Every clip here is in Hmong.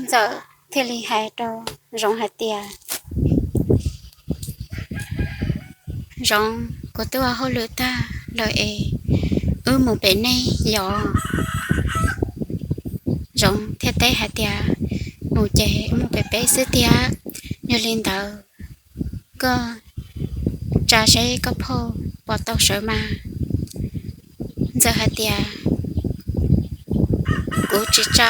Ntxawm thiaj li hais rau Zoov hais tias, Zoov, kuv twb ua hauj lwm tag lawm es wb mus pem nej yom? Zoov thiaj teb hais tias, Mus ces wb mus pem peb xwb tiag. Yog li ntawd koj tsa seb koj phauj puas tau sawv mas. Ntxawm hais tias, Kuv tsis tsa,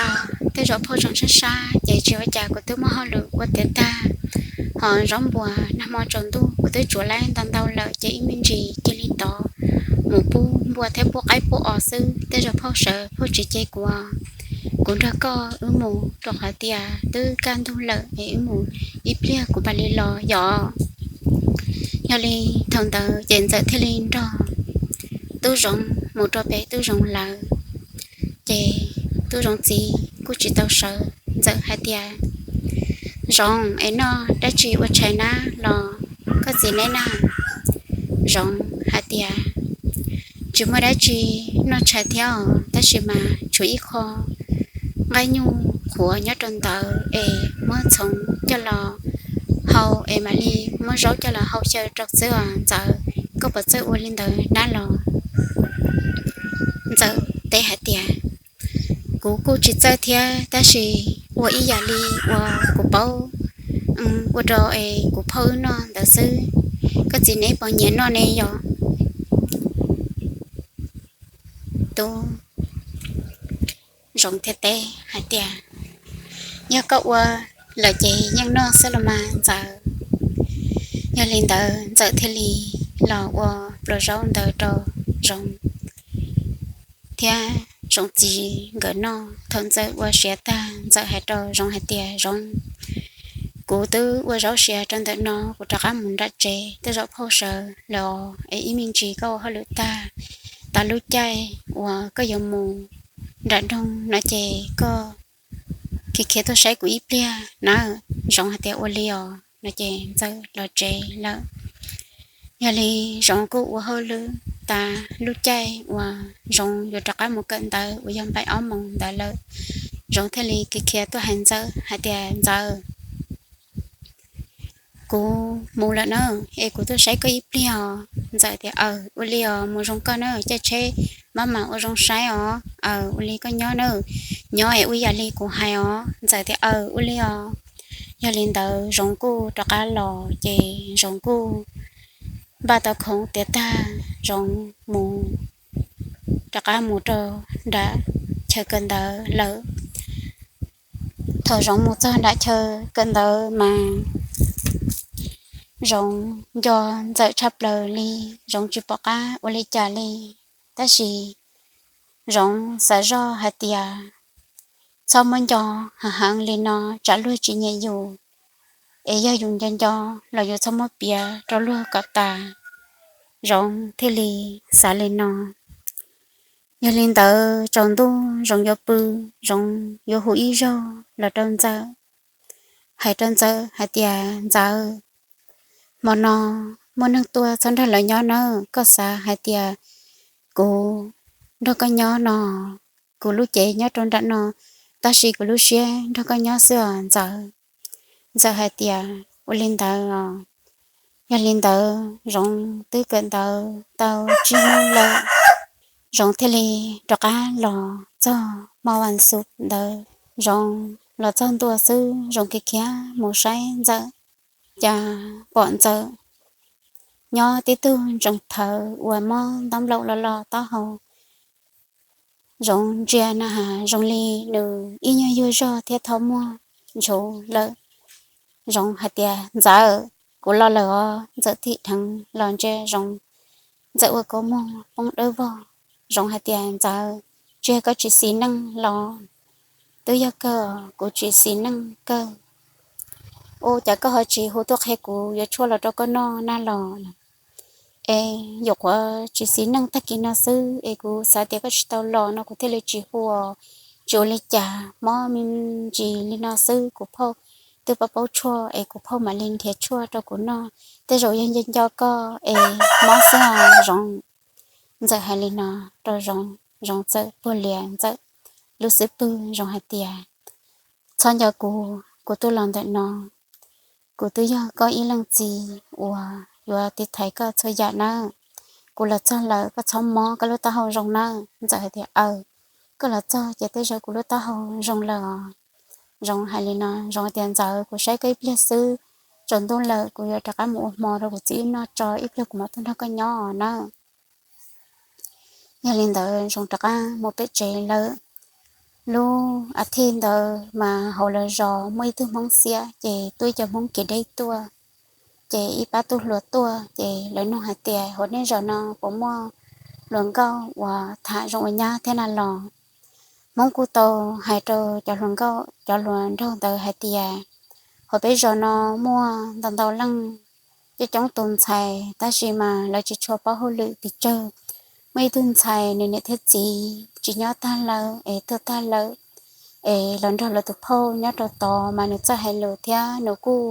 tej zaum phauj tseem sab sab ces tsis ua cas, kuv twb muaj hauj lwm ua tiav tag. Ho zaub npua nag hmo tsaus ntuj kuv twb tsuav lawv ntau ntau lawm ces ib me ntsis cia li tod mus pub npua thiab pub qaib pub os xwb, tej zaum phauj sawv phauj tsis cem kuv. Kuv nrog koj wb mus rau qhov tias twb kaj ntug lawm es wb mus ib pliag kuv mam li los yom. Yog li thaum ntawd ces Ntxawm thiaj li nrog Tub Zoov mus rau pem Tub Zoov lawv. Ces Tub Zoov txiv kuj tsis tau sawv. Ntxawm hais tias, Zoov, es noj dab tsi ua tshais nab los koj txiv neb na? Zoov hais tias, Tsis muaj dab tsi, noj tshais thiab os, tab sis mas tshuav ib qho nqaij nyuj qhuav nyob rau ntawd es muab txhoov coj los hau es mam li muab zaub coj los hau xyaw rau xwb os Ntxawm, koj puas txawj ua li ntawd nab los? Ntxawm teb hais tias, Kuv kuj tsis txawj thiab, tab sis ua ib yam li uas kuv paub ua rau es kuv phauj wb noj ntawd xwb. Koj txiv neb puas nyiam noj ne yom? Tub Zoov thiaj teb hais tias, Yog koj ua lawm ces yeej noj xwb los mas Ntxawm. Yog li ntawd Ntxawm thiaj li los ua pluas zaub ntawd rau Zoov thiab Zoov txiv nkawd noj. Thaum Ntxawm ua siav tag, Ntxawm hais rau Zoov hais tias, Zoov, kuv twb ua zaub siav rau ntawm no, kuv rov qab mus nram tsev, tej zaum phauj sawv lawm os, es ib me ntsis koj ua hauj lwm tag, tas lub caij uas koj yuav mus nram nroog no ces koj khiav khiav tuaj saib kuv ib pliag nawb. Zoov hais tias, Ua li os. No ces Ntxawm los tsev lawm. Yog li Zoov kuj ua hauj lwm tas lub caij uas Zoov yuav rov qab mus kawm ntawv uas yog npaim ob moos ntawd lawm, Zoov thiaj li khiav khiav tuaj hais Ntxawm hais tias, Ntxawm, kuv mus lawm na, es kuv tuaj saib koj ib pliag os. Ntxawm tias, Aws, ua li os, mus zoo koj na, caij tsheb maj mam ua zoo saib os. Aws, ua li koj nyob na, nyob es ua yam li kuv hais os. Ntxawm tias, Aws, ua li os. Yog li ntawd Zoov kuj rov qab los ces Zoov kuj npaj tau khoom tiav tag, Zoov mus, rov qab mus rau nram chaw kawm ntawv lawm. Thaum Zoov mus txog nram chaw kawm ntawv mas Zoov nco Ntxawm tshaj plaws li, Zoov tsis pom qab ua li cas li. Tab sis Zoov xav zoj hais tias, Txhob muab nco heev heev li no, tsam luag tsis nyiam yus, es yog yus nco nco los yus txhob muab piav rau luag kom tas. Zoov thiaj li xav li no. Yog li ntawd tsaus ntuj Zoov yuav pw, Zoov yuav hu ib zaug los rau Ntxawm, hais rau Ntxawm hais tias, Ntxawm, hmo no muaj neeg tuaj, txhob nrog lawv nyob nawb. Koj xav hais tias kuv nrog koj nyob no, kuv lub cev nyob rau nram no, tab sis kuv lub siab nrog koj nyob xwb os Ntxawm. Ntxawm hais tias, Ua li ntawd os. Yog li ntawd Zoov twb kawm ntawv tau tsib hnub lawm, Zoov thiaj li rov qab los txog hmo vas xuv ntawd. Zoov los txog ntua xwb, Zoov khiav khiav mus saib Ntxawm, cas pom Ntxawm nyob tib tug ntsoov thawv uas mob ntaub nplaum lo lo taub hau. Zoov ntsia na has zoo li nws ib nyuag yuag zog thiab tho muag ntshuv lawm. Zoov hais tias, Ntxawm, kuv los lawm os. Ntxawm thim dheev los ntsia Zoov. Ntxawm ua kua muag poob dawb vog. Zoov hais tias, Ntxawm, tsis yog koj tsis xis neej los? Twb yog kawg, kuv tsis xis neej kawg. Ua cas koj ho tsis hu tuaj qhia kuv yuav tshuaj los rau koj noj na los? Es yuam qhuav tsis xis neej tag kis no xwb es kuv xav tias koj tsis tau los no kuv thiaj li tsis hu. Tsis ua li cas, mob me ntsis li no xwb, kuv phauj twb paub paub tshuaj es kuv phauj mam li nrhiav tshuaj rau kuv noj. Tej zaum yog nco nco koj es mob xwb os Zoov. Ntxawm hais li no rau Zoov, Zoov txawm puag lias Ntxawm lub xub pwg, Zoov hais tias, txhob nco kuv, kuv twb los ntawm no, kuv twb yog koj ib leej txiv uas yuav tiv thaiv koj txhua yam nawb. Kuv los txog lawm, koj txhob mob, koj lub taub hau zoo nawb. Ntxawm hais tias, Aws, koj los txog ces tej zaum kuv lub taub hau zoo lawm os. Zoov hais li no, Zoov tias, Ntxawm, kuv saib koj ib pliag xwb, tsaus ntuj lawm, kuv yuav rov qab mus ua hmo rau kuv txiv wb noj tso, ib pliag kuv mam tuaj nrog koj nyob nawb. Yog li ntawd Zoov rov qab mus pem tsev lawm. Lub a thiv ntawd mas hauv lawv zos muaj ib tug Hmoob xiab, ces tuaj ib co Hmoob kev deb tuaj, ces ib pab tub hluas tuaj, ces lawv nug hais tias, Hauv nej zos no puas muaj hluas nkauj uas tham zoo ua nyab thiab na los? Hmoob kuj tau hais rau cov hluas nkauj, cov hluas nraug ntawd hais tias, Hauv peb zos no muaj ntau ntau leej, coob coob tus ntxhais, tab sis mas lawv tsis tshua paub hauj lwm pes tsawg. Muaj ib tug ntxhais, nws niam thiab txiv tsis nyob tag lawm es tuag tag lawm, es los nrog lawv tus phauj nyob rau tod, mas nws txawj hais lus thiab nws kuj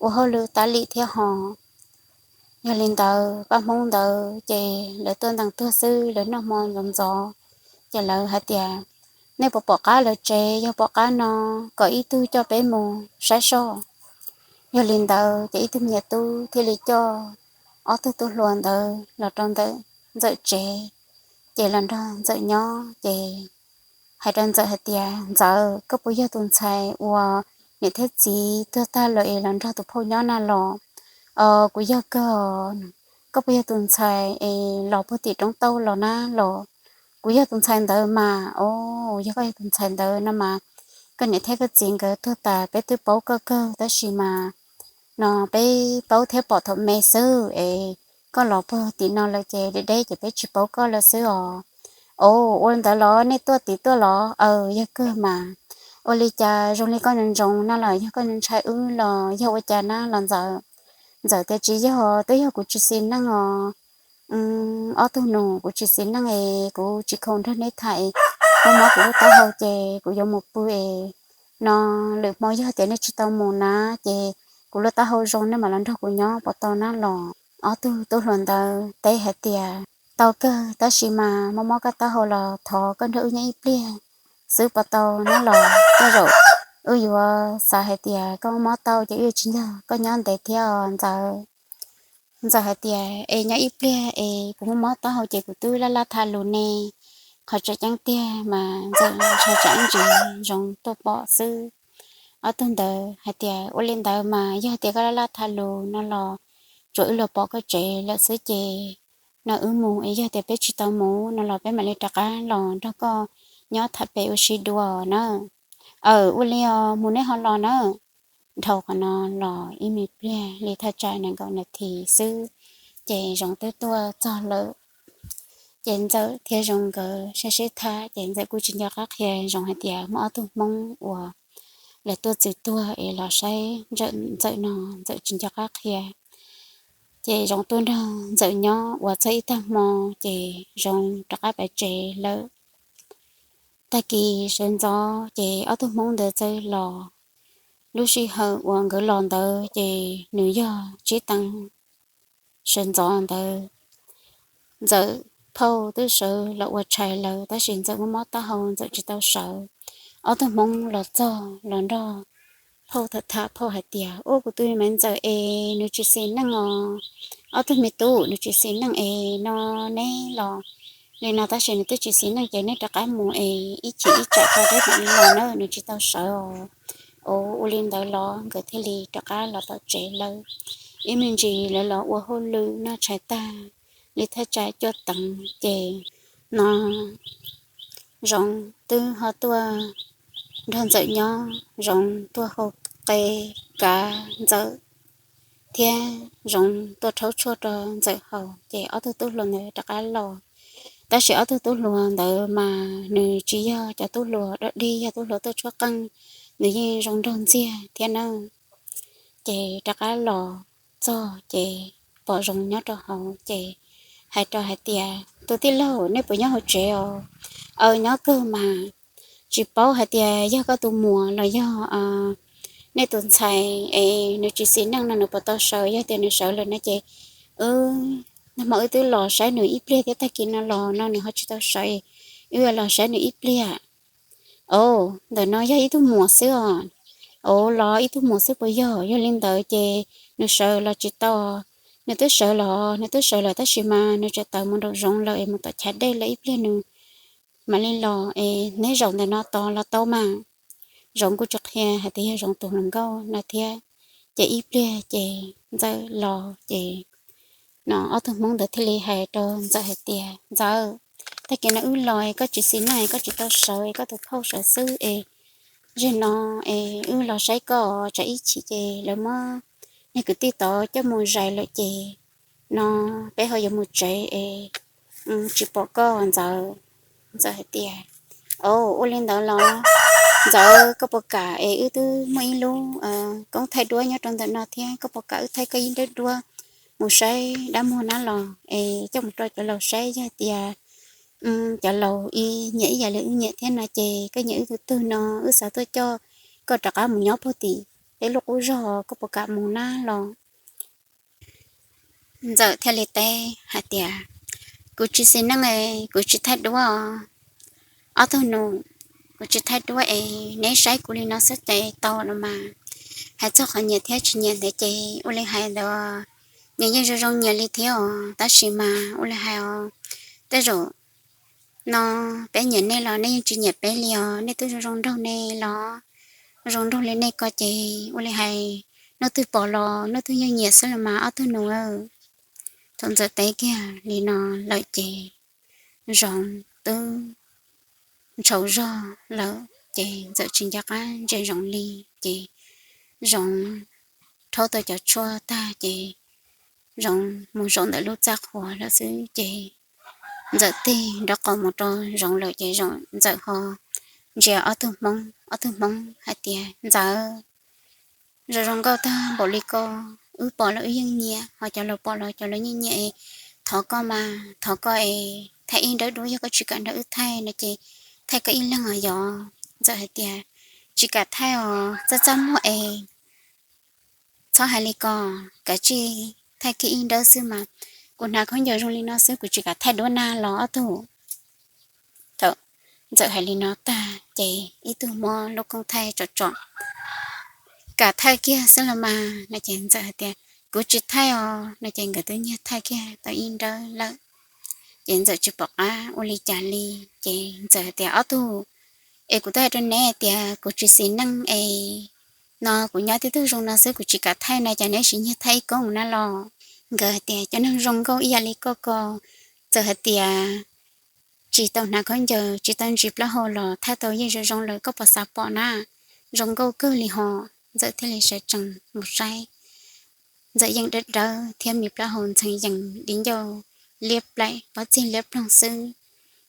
ua hauj lwm tas li thiab hos. Yog li ntawd pab Hmoob ntawd ces lawv tuaj ntees tuag xwb, lawv noj hmo ntxov ntxov, ces lawv hais tias, Nej puas pom qab lawv tsev? Yog pom qab no, kom ib tug coj peb mus saib soj. Yog li ntawd ces ib tug me nyuam tub thiaj li coj ob tug tub hluas ntawd los rau ntawm Ntxawm tsev, ces los nrog Ntxawm nyob, ces hais rau Ntxawm hais tias, Ntxawm, koj puas yog tus ntxhais uas niam thiab txiv tuag tag lawm es los nrog tus phauj nyob na los? Kuv yog kawg. Koj puas yog tus ntxhais es los puag tim roob tauj los na los? Kuv yog tus ntxhais ntawd mas. O, yog koj yog tus ntxhais ntawd no mas, koj niam thiab koj txiv nkawd tuag tas peb twb paub koj kawg, tab sis mas no peb paub thiab pom thaum me xwb es, koj los puag tim no lawm ces deb deb ces peb tsis paub koj lawm xwb os. O, ua li ntawd los nej tuaj tim tuaj los? Aws, yog kawg mas. Ua li cas zoo li koj ntsoov ntsoov no los yog koj ntshai wb los yog ua cas na los Ntxawm? Ntxawm tias, Tsis yog, twb yog kuv tsis xis neej os. Ob tug nus, kuv tsis xis neej es kuv tsis khoom nrog nej tham, mob mob kuv lub taub hau ces kuv yuav mus pw es no, lwm hmo yog tias nej tsis tau mus na, ces kuv lub taub hau zoo nej mam los nrog kuv nyob puas tau na los? Ob tug tub hluas ntawd teb hais tias, Tau kawg, tab sis mas mob mob koj taub hau los thov koj nrog wb nyob ib pliag xwb puas tau na los? Tej zaum wb yuav xav hais tias koj mob mob taub hau ces wb yuav tsis nrog koj nyob ntev thiab os Ntxawm. Ntxawm hais tias, Es nyob ib pliag es kuv mob mob taub hau ces kuv twb laj laj tham lus ne. Qhov tseem ceeb tiag mas Ntxawm ntshai tsam ntsis Zoov tuaj pom xwb. Ob tug ntawd hais tias, Ua li ntawd mas yog tias koj laj laj tham lus no los tsuas wb los pom koj tsev lawm xwb ces no wb mus es yog tias peb tsis tau mus no los peb mam li rov qab los nrog koj nyob tham pem ua si dua na. Aws, ua li os, mus nej ho los na. Dhau qhov no los ib me pliag li thaj tsam nees nkaum nas this xwb, ces Zoov twb tuaj txog lawm. Ces Ntxawm thiab Zoov nkawd saib seb tham, ces Ntxawm kuj tsis nco qab qhia Zoov hais tias muaj ob tug Hmoob uas lawv tuaj txwv tuag es los saib Ntxawm no, Ntxawm tsis nco qab qhia. Ces Zoov tuaj nrog Ntxawm nyob ua txog ib tag hmo, ces Zoov rov qab pais tsev lawm. Tag kis sawv ntxov ces ob tug Hmoob ntawd txawm los. Lub sij hawm uas nkawd los ntawd ces nws yog tsib teev sawv ntxov ntawd. Ntxawm phauj twb sawv los ua tshais lawm, tab sis Ntxawm muaj mob taub hau, Ntxawm tsis tau sawv. Ob tug Hmoob los txog los nrog phauj tham tham, phauj hais tias, Ua, kuv tus me Ntxawm es nws tsis xis neej os. Ob tug me tub, nws tsis xis neej es no neb los li no, tab sis nws twb tsis xis neej ces neb rov qab mus es ib chim ib tsam tso peb mam li los na, nws tsis tau sawv os. Ua li ntawd los nkawd thiaj li rov qab los tom tsev lawm. Ib me ntsis lawv los ua hauj lwm noj tshais tag li thaj tsam cuaj teev ces no Zoov twb ho tuaj nrog Ntxawm nyob, Zoov tuaj hau qe kav Ntxawm thiab Zoov tuaj rhaub tshuaj rau Ntxawm haus, ces ob tug tub hluas ntawd rov qab los. Tab sis ob tug tub hluas ntawd mas nws tsis yog cov tub hluas dog dig, yog tub hluas tuaj tshuab qeej, nws yeej zoo nraug ntxiag thiab nawb. Ces rov qab los txog ces pom Zoov nyob rau hauv ces hais rau hais tias, Tus tij laug, nej puas nyob hauv tsev os? Aws, nyob kawg mas. Tsis paub hais tias yog koj tus muam los yog nej tus ntxhais es nws tsis xis neej no nws puas tau sawv, yog tias nws sawv lawm no ces wb, nag hmo wb twb los saib nws ib pliag thiab, tag kis no los no nws ho tsis tau sawv, wb los saib nws ib pliag. Au, ntawm no yog ib tug muam xwb os. Au, los ib tug muam xwb puas yog? Yog li ntawd ces nws sawv los tsis tau. Nws twb sawv los, nws twb sawv lawm tab sis mas nws tseem tawm mus nraum zoov lawm es mus tom chav dej lawm, ib pliag nws mam li los es neb zaum ntawm no tos los tau mas. Zoov kuj tsis qhia hais tias yog Zoov tus hluas nkauj no thiab, ces ib pliag ces Ntxawm los ces no ob tug Hmoob ntawd thiaj li hais rau Ntxawm hais tias, Ntxawm, tag kis no wb los es koj tsis xis neej, koj tsis tau sawv, koj tus phauj sawv xwb es, zaum no es wb los saib koj, tsam ib chim ces lawv muab niag kwv tij tod coj mus zais lawm ces no peb ho yuav mus tsev es tsis pom koj Ntxawm. Ntxawm hais tias, Au, ua li ntawd los Ntxawm, koj puas kam es wb twb muaj ib lub koob thaij duab nyob rau ntawm no thiab, koj puas kam wb thaij koj ib nrawb duab mus saib dab muag na los es coj mus rau cov laus saib, yog tias cov laus ib nyiam ib yam li wb nyiam thiab no ces koj nyiam wb tus twg no wb xav tuaj coj koj rov qab mus nyob puag tim peb lub qub zog, koj puas kam mus na los? Ntxawm thiaj li teb hais tias, Kuv tsis xis neej, kuv tsis thaij duab. Ob tug nus, kuv tsis thaij duab es neb saib kuv li no xwb ces tau los mas. Hais txog qhov nyiam thiab tsis nyiam ntawd ces ua li hais ntawd, nyias yeej zoo zoo nyias li thiab os, tab sis mas ua li hais os, tej zaum no peb nyiam nej los nej yeej tsis nyiam peb li os, nej twb zoo zoo nraug ne los, zoo nraug li nej ko ces ua li hais, hnub twg pom los hnub twg yeej nyiam xwb los mas ob tug nus. Thaum Ntxawm teb kiag li no lawm ces Zoov twb ntshau zog lawm ces Ntxawm tsis nco qab ntsia Zoov li ces Zoov rhaub tau cov tshuaj tag ces Zoov mus zaum ntawm lub txaj qhua lawm xwb ces Ntxawm tig nraub qaum mus rau Zoov lawm ces Ntxawm ho ntsia ob tug Hmoob, ob tug Hmoob hais tias, Ntxawm, zoo zoo nkauj tag npaum li ko, wb pom los wb yeej nyiam, ho cov laus pom los cov laus yeej nyiam. Thov koj mas, thov koj es thaij ib nrawb duab, yog koj tsis kam nrog wb thaij no ces thaij koj ib leeg os yog. Ntxawm hais tias, Tsis kam thaij os, txaj txaj muag es txhob hais li ko, kav tsij thaij kiag ib nrawb xwb mas. Kuv hnav khaub ncaws zoo li no xwb kuv tsis kam thaij duab na los ob tug. Thaum Ntxawm hais li no tag ces ib tug muab lub koob thaij tsom tsom, Kam thaij kiag xwb los mas no ces Ntxawm hais tias, Kuv tsis thaij os no ces nkawd twb nyiag thaij kiag tau ib nrawb lawm. Ces Ntxawm tsis pom qab ua li cas li ces Ntxawm hais tias, Ob tug, es kuv twb hais rau neb tias kuv tsis xis neej es no kuv nyob tib tug zoo no xwb kuv tsis kam thaij no ces neb sim nyiag thaij ib koob na los? Nkawd hais tias, Cov neeg zoo nkauj ib yam li koj ko, txawm hais tias tsis tau hnav khaub ncaws tsis tau ntsis plaub hau los thaij tau yeej zoo zoo lawm, koj puas xav pom na? Zoo nkauj kawg li ho. Ntxawm thiaj li sawv tsees mus saib, Ntxawm yeej dawb dawb thiab me plaub hau ntxhee yees, di ncauj liab plaim, pob txig liab ploog xwb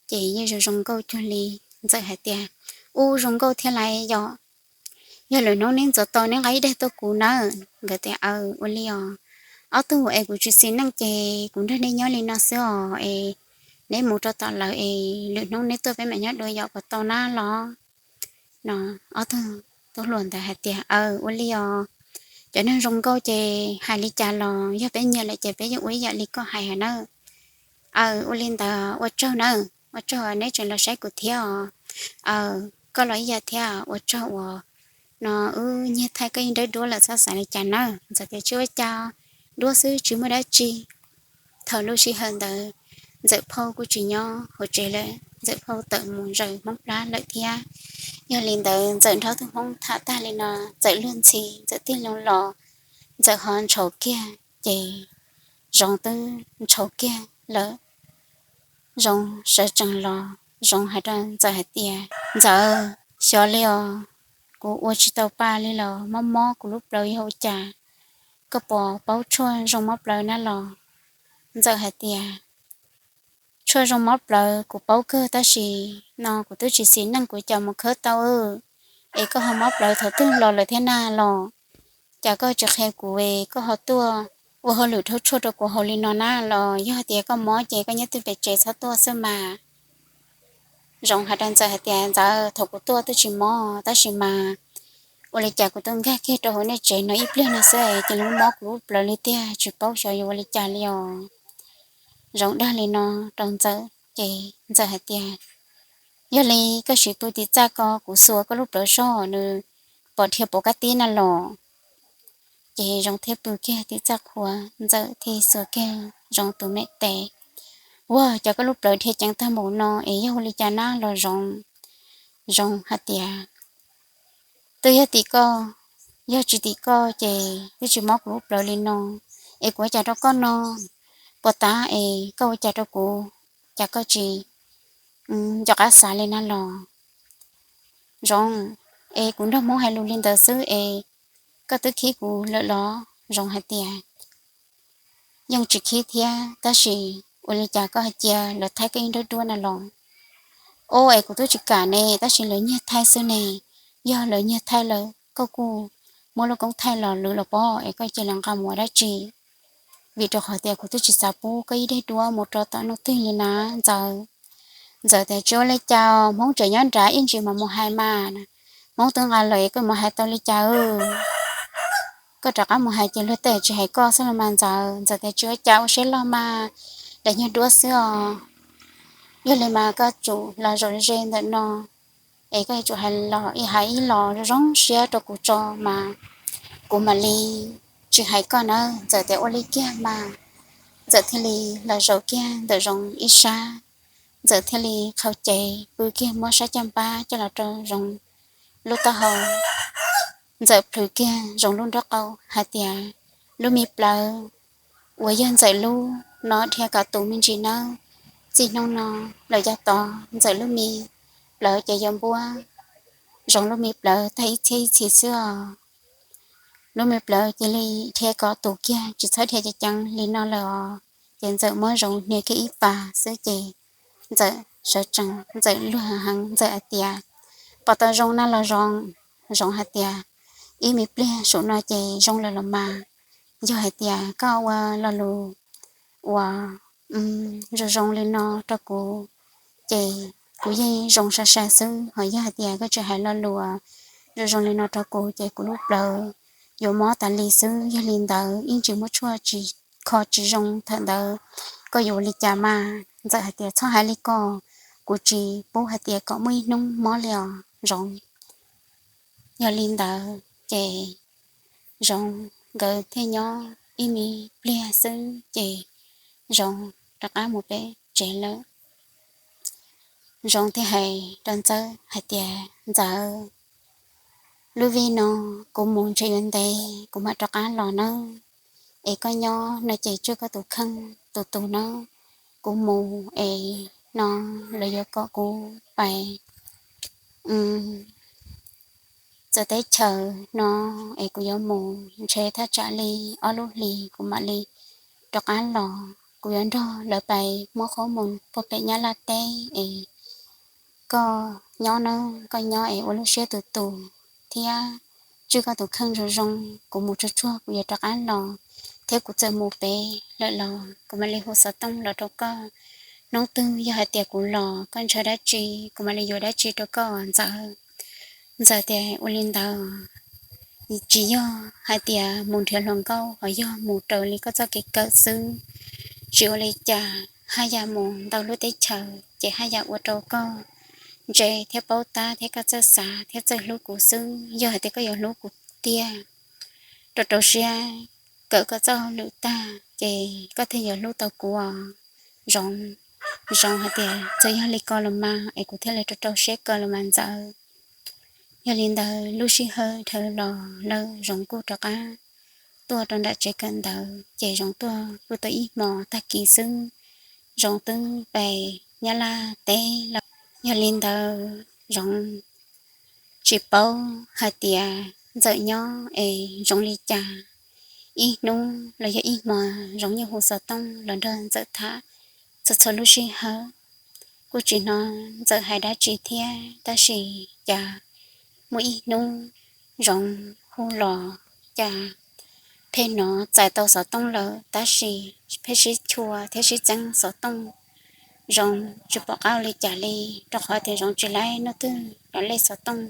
ces yeej zoo zoo nkauj cuag li. Ntxawm hais tias, Ub, zoo nkauj thiab lais yom. Yog lwm hnub neb ntxuav tau neb nqa ib daim tuaj kuv nawb. Nkawd tias, Aw, ua li os. Ob tug, es kuv tsis xis neej ces kuv nrog neb nyob li no xwb os es neb mus rau tom lawv es lwm hnub neb tuaj peb mam nyob dua yom, puas tau na los? No ob tug tub hluas ntawd hais tias, Aw, ua li os. Cov neeg zoo nkauj ces hais li cas los yog peb nyiam lawm ces peb yeej ua ib yam li koj hais nawb. Aw, ua li ntawd ua tsaug nawb, ua tsaug neb tseem los saib kuv thiab os. Aw, koj los ib yam thiab, ua tsaug uas no wb nyiag thaij koj ib nrawb duab lawm, txhob xav li cas nawb. Ntxawm tias, Tsis ua cas, duab xwb tsis muaj dab tsi. Thaum lub sij hawm ntawd Ntxawm phauj kuj tsis nyob hauv tsev lawm, Ntxawm phauj tawm mus zaws Hmoob Plab lawm thiab. Yog li ntawd Ntxawm nrog tug Hmoob tham tag li no, Ntxawm luag ntxhi, Ntxawm tig loo los, Ntxawm ho ntshau kiag ces Zoov twb ntshau kiag lawm. Zoov sawv tsees los, Zoov hais rau Ntxawm hais tias, Ntxawm, xyov li os, kuv ua tsis tau pa li los mob mob kuv lub plawv yog ua cas, koj puas paub tshuaj zoo mob plawv na los? Ntxawm hais tias, Tshuaj zoo mob plawv kuv paub kawg tab sis no kuv twb tsis xis neej kuv cas mus khawb tau, es koj ho mob plawv thaum twg los lawm thiab na los? Cas koj tsis qhia kuv es koj ho tuaj ua hauj lwm rhaub tshuaj rau kuv haus li no na los? Yog hais tias koj mob ces koj nyob twj pem tsev txhob tuaj xwb mas. Zoov hais rau Ntxawm hais tias, Ntxawm, thaum kuv tuaj twb tsis mob tab sis mas ua li cas kuv tuaj nkag kiag rau hauv nej tsev no ib pliag no xwb ces lub mob kuv lub plawv li tiag, tsis paub xyov yuav ua li cas li os. Zoov dag li no rau Ntxawm ces Ntxawm hais tias, Yog li koj sim pw tim txaj ko, kuv xuas koj lub plawv soj nws pom dhia pov kab tib na los. Ces Zoov thiaj pw kiag tim txaj qhua, Ntxawm thiaj xuas kiag Zoov tus mem tes. Ua cas koj lub plawv dhia ceev tag npaum no es yog ua li cas na los Zoov? Zoov hais tias, twb yog tim koj, yog tsis tim koj ces twb tsis mob kuv lub plawv li no, es kuv ua cas rau koj no? Puas tab es koj ua cas rau kuv, cas koj tsis nco qab xav li na los? Zoov, es kuv nrog Hmoob hais lus li ntawd xwb es koj twb khib kuv lawm los? Zoov hais tias, yeej tsis khib thiab, tab sis ua li cas koj hais cia lawv thaij koj ib nrab duab na los? Ua es kuv twb tsis kam ne, tab sis lawv nyiag thaij xwb ne. Yog lawv nyiag thaij lawm koj kuj muab lub koob thaij los lwm los pob es koj cia li nqa mus ua dab tsi? Vim rau qhov tias kuv twb tsis xav pub koj ib daim duab mus rau tom hnub twg li na Ntxawm. Ntxawm tias, tsis ua li cas, Hmoob tseem nyob nrad ib ntsis mam mus hais mas. Hmoob twb nqa lawm es koj mus hais tau li cas? Koj rov qab mus hais ces luag tej tsis hais koj xwb los mas Ntxawm. Ntxawm tias, tsis ua cas, ua siab loj mas, daim nyiag duab xwb os. Yog li mas koj tsum los zaum ze ntawm no es koj yuav tsum hais los ib hais ib los zoo zoo siab rau kuv tso mas kuv mam li tsis hais koj nawb. Ntxawm tias, ua li kiag mas. Ntxawm thiaj li los zaum kiag ntawm Zoov ib sab. Ntxawm thiaj li qhau cev pw kiag muab sab caj npab coj los rau Zoov lub taub hau. Ntxawm plhws kiag Zoov lub nraub qaum hais tias, lub me plawv uas yog Ntxawm lub no dhia kom tus me ntsis nawb. Txij hnub no lawm yav tod Ntxawm lub me plawv ces yuav npuab Zoov lub me plawv tag ib txhiab ib txhis xwb os. Lub me plawv cia li dhia kom tus kiag, tsis txhob dhia ceev ceev li no lawm os. Ces Ntxawm muab Zoov hnia kiag ib pas xwb ces Ntxawm sawv tsees, Ntxawm luag heev, Ntxawm hais tias, pom tau zoo na los Zoov? Zoov hais tias, ib me pliag saum no ces zoo lawm los mas. Yog hais tias koj ua lo lus uas zoo zoo li no rau kuv ces kuv yeej zoo sai sai xwb, ho yog hais tias koj tsis hais lo lus uas zoo zoo li no rau kuv ces kuv lub plawv yuav mob tas li xwb. Yog li ntawd ib ntsis muab tshuaj tsis kho tsis zoo, thaum ntawd koj yuav ua li cas mas? Ntxawm hais tias, txhob hais li ko, kuv tsis pub hais tias kom muaj ib hnub mob li os Zoov. Yog li ntawd ces Zoov nkawd thiaj nyob ib me pliag xwb ces Zoov rov qab mus pem tsev lawm. Zoov thiaj hais rau Ntxawm hais tias, Ntxawm, lub vij no kuv mus ntshe yuav ntev kuv mam rov qab los nawb. Es koj nyob no ces tswj koj tus kheej tus tus nawb. Kuv mus es no lawv yuav kom kuv pais txawv teb chaws no es kuv yuav mus ntshe thaj tsam li ob lub hlis kuv mam li rov qab los. Kuv yuav nrog lawv pais muab qhob mus puag pem Nyab Laj teb es koj nyob nawb, koj nyob es ua lub siab tus tus thiab tswj koj tus kheej zoo zoo. Kuv mus tsuag tsuag kuv yuav rov qab los, thiab kuv txawm mus pem lawm los kuv mam li hu xov tooj los rau koj. Hnub twg yog hais tias kuv los koj ntshaw dab tsi kuv mam li yuav dab tsi rau koj Ntxawm. Ntxawm tias, ua li ntawd tsis yog hais tias mus nrhiav hluas nkauj, ho yog mus raws li koj txoj kev kawm xwb. Tsis ua li cas, haj yam mus ntau lub teb chaws ces haj yam ua rau koj ntse thiab paub tab thiab koj txawj xav thiab txawj hlub kuv xwb. Yog hais tias koj yuav hlub kuv tiag, rau rau siab kawm koj txoj hauj lwm tag ces koj thiaj yuav hlub tau kuv os Zoov. Zoov hais tias, txawm yog li ko los mas es kuv thiaj li rau rau siab kawm los mas Ntxawm. Yog li ntawd lub sij hawm dhawv los lawm Zoov kuj rov qab tuaj rau nram tsev kawm ntawv ces Zoov tuaj pw tau ib hmo tag kis xwb Zoov twb pais Nyab Laj teb lawm. Yog li ntawd Zoov tsis paub hais tias Ntxawm nyob es zoo li cas. Ib hnub los yog ib hmo Zoov yeej hu xov tooj los nrog Ntxawm tham txhua txhua lub sij hawm. Kuj tsis hnov Ntxawm hais dab tsi thiab, tab sis cas muaj ib hnub Zoov hu los cas pheej hnov txais tau xov tooj lawm tab sis pheej sib chua thiab sib txeeb xov tooj. Zoov tsis pom qab ua li cas li, rau qhov tias Zoov tsis laib hnub twg los lej xov tooj,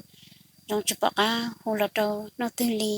Zoov tsis pom qab hu los rau hnub twg li.